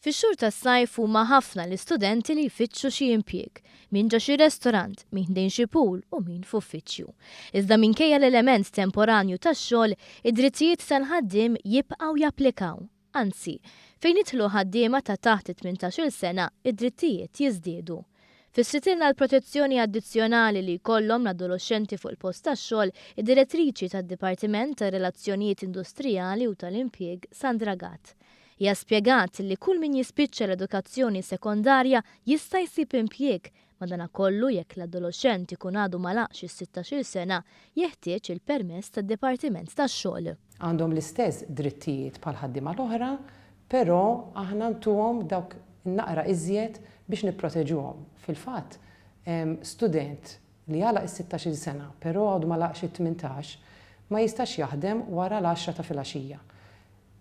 Fix-xhur tas-sajf huma ħafna l-istudenti li jfittxu xi impjieg, min ġo xi restorant, min ħdejn xi pool u min f'uffiċċju. Iżda minkejja l-element temporanju tax-xogħol, id-drittijiet tal-ħaddiem jibqgħu japplikaw. Anzi, fejn jidħlu ħaddiema ta' taħt it-tmintax-il sena, id-drittijiet jiżdiedu. Fissritilna l-protezzjoni addizzjonali li jkollhom l-adoloxxenti fuq il-post tax-xogħol id-Direttriċi tad-Dipartiment tar-Relazzjonijiet Industrijali u tal-Impjieg Sandra Gatt. Hija spjegat li kull min jispiċċa l-edukazzjoni sekondarja jista' jsib impjieg, madanakollu jekk l-adoloxxent ikun għadu m'għalaqx is-sittax-il sena, jeħtieġ il-permess tad-Dipartiment tax-Xogħol. Għandhom l-istess drittijiet bħall-ħaddiema l-oħra, però aħna ntuhom dawk in-naqra iżjed biex nipproteġuhom. Fil-fatt, student li għalaq is-sittax-il sena però għadu m'għalaqx it-tmintax, ma jistax jaħdem wara l-għaxra ta' filgħaxija.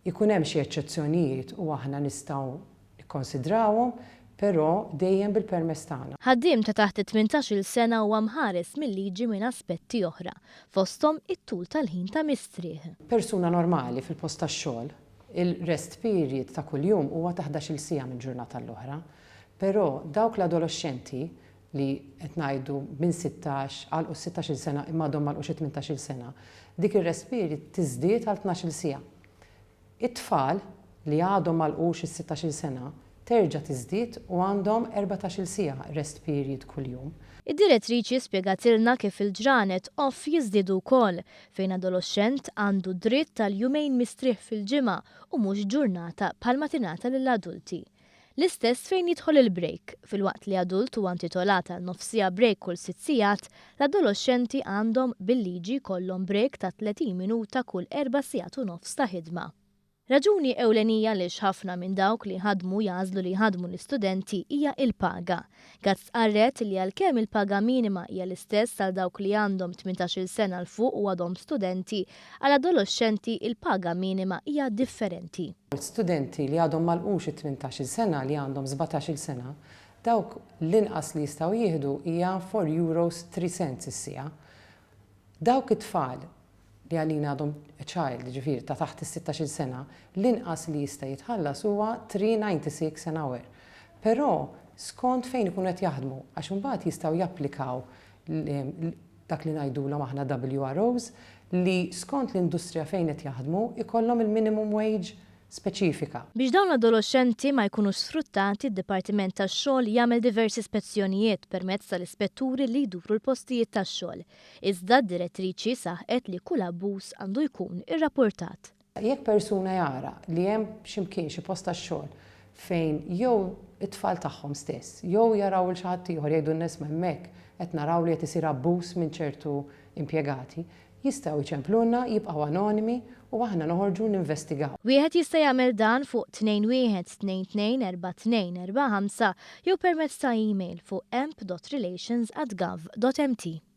Ikun hemm xi eċċezzjonijiet u aħna nistgħu nikkonsidrawhom, però dejjem bil-permess tagħna. Ħaddiem ta' taħt it-tmintax-il sena huwa mħares mil-liġi minn aspetti oħra, fosthom it-tul tal-ħin ta' mistrieħ. Persuna normali fil-post tax-xogħol, il-rest period ta' kuljum huwa ta' ħdax-il siegħa minn ġurnata għall-oħra. Però dawk l-adoloxxenti li qed ngħidu minn 16, għalqu s-sittax-il sena imma għadhom m'għalqux it-tmintax-il sena, dik ir-rest period tiżdied għal tnax-il siegħa. It-tfal li għadhom m'għalqux is-sittax-il sena terġa' tiżdied u għandhom erbatax-il siegħa rest period kuljum. Id-direttriċi spjegatilna kif il-ġranet off jiżdiedu wkoll, fejn adoloxxent għandu dritt għal jumejn mistrieħ fil-ġimgħa u mhux ġurnata bħalma tingħata lill-adulti. L-istess fejn jidħol il-break, filwaqt li adult huwa intitolat għal nofs siegħa break kull sitt sigħat, l-adoloxxenti għandhom bil-liġi jkollhom break ta' 30 minuta kull erba' sigħat u nofs ta' ħidma. Raġuni ewlenija għaliex ħafna minn dawk li jħaddmu jagħżlu li jħaddmu l-istudenti hija l-paga. Gatt stqarret li għalkemm il-paga minima hija l-istess għal dawk li għandhom tmintax-il sena 'l fuq u għadhom studenti, għal adoloxxenti il-paga minima hija differenti. Studenti li għadhom m'għalqux it-tmintax-il sena, li għandhom sbatax-il sena, dawk l-inqas li jistgħu jieħdu hija four euros three cents is-siegħa. Dawk it-tfal li għalina għadhom a child, jiġifieri ta' taħt is-sittax-il sena, l-inqas li jista' jitħallas huwa 3.96 an hour. Però skont fejn ikunu qed jaħdmu, għax imbagħad jistgħu japplikaw dak li ngħidulhom aħna WROs, li skont l-industrija fejn qed jaħdmu jkollhom il-minimum wage speċifika. Biex dawn l-adoloxxenti ma jkunux sfruttati, d-Dipartiment tax-Xogħol jagħmel diversi spezzjonijiet permezz tal-ispetturi li jduru l-postijiet tax-xogħol. Iżda d-direttriċi saħqet li kull abbuż għandu jkun irrappurtat. Jekk persuna jara li hemm xi mkien xi post tax-xogħol fejn jew it-tfal tagħhom stess jew jaraw 'il xi ħadd ieħor jgħidulna isma' hemmhekk qed naraw li qed isir abbuż minn ċertu impjegati, jistgħu jċemplulna, jibqgħu anonimi u aħna noħorġu ninvestigaw. Wieħed jista' jagħmel dan fuq 21 22 42 45 jew permezz ta' email fuq emp.relations@gov.mt.